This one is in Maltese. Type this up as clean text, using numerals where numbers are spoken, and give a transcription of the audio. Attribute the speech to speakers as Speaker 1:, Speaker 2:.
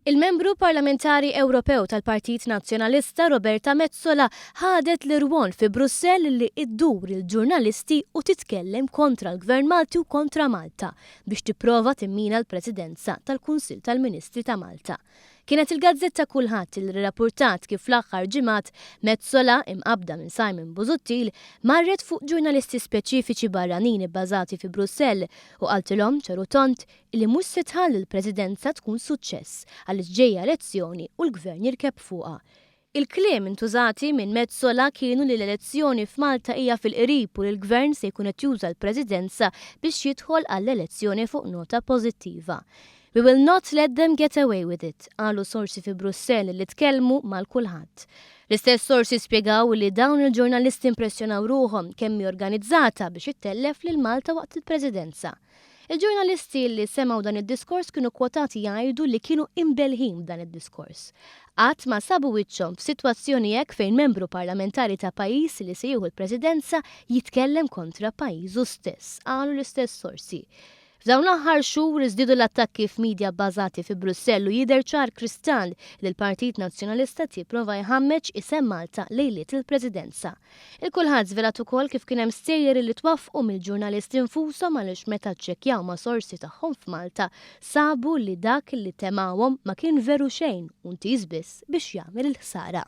Speaker 1: Il-Membru Parlamentari Ewropew tal-Partit Nazzjonalista Roberta Metsola ħadet l-irwol fi Brussell li ddur il-ġurnalisti u titkellem kontra l-Gvern Malti u kontra Malta biex tipprova timmina l-Presidenza tal-Kunsill tal-Ministri ta' Malta. Kienet il-gazzetta Kullħadd li rrappurtat kif fl-aħħar ġimgħat Metsola, imqabbda minn Simon Busuttil, marret fuq ġurnalisti speċifiċi barranin ibbażati fi Brussell u qaltilhom ċar u tond li mhux se tħalli l-Presidenza tkun suċċess għaliex ġejja elezzjoni u l-Gvern jirkeb fuqha. Il-kliem intużati minn Metsola kienu li l-elezzjoni f'Malta hija fil-qrib u li l-Gvern se jkun qed juża l-Presidenza biex jidħol għall-elezzjoni fuq nota pożittiva. We will not let them get away with it, qalu sorsi fi Brussell li tkellmu mal-Kullħadd. L-istess sorsi spjegaw li dawn il-ġurnalisti impressjonaw ruħhom kemm hi organizzata biex ittellef lil Malta waqt il-Presidenza. Il-ġurnalisti li semgħu dan id-diskors kienu kkwotati jgħidu li kienu imbellhin b'dan id-diskors. Qatt ma sabu wiċċhom f'sitwazzjoni hekk fejn membru parlamentari ta' pajjiż li se jieħu l-presidenza jitkellem kontra pajjiżu stess, qalu l-istess sorsi. F'dawn l-aħħar xhur żdiedu l-attakki f'media bbażati fi Brussell u jidher ċar kristall li l-Partit Nazzjonalista qed jipprova jħammeġ isem Malta lejliet il-Presidenza. Il-Kullħadd żvelat ukoll kif kien hemm stejjer li twaffqu mill-ġurnalisti nfushom għaliex meta ċċekkjaw ma' sorsi tagħhom f'Malta sabu li dak li temgħuhom ma kien veru xejn u ntiż biss biex jagħmel il-ħsara.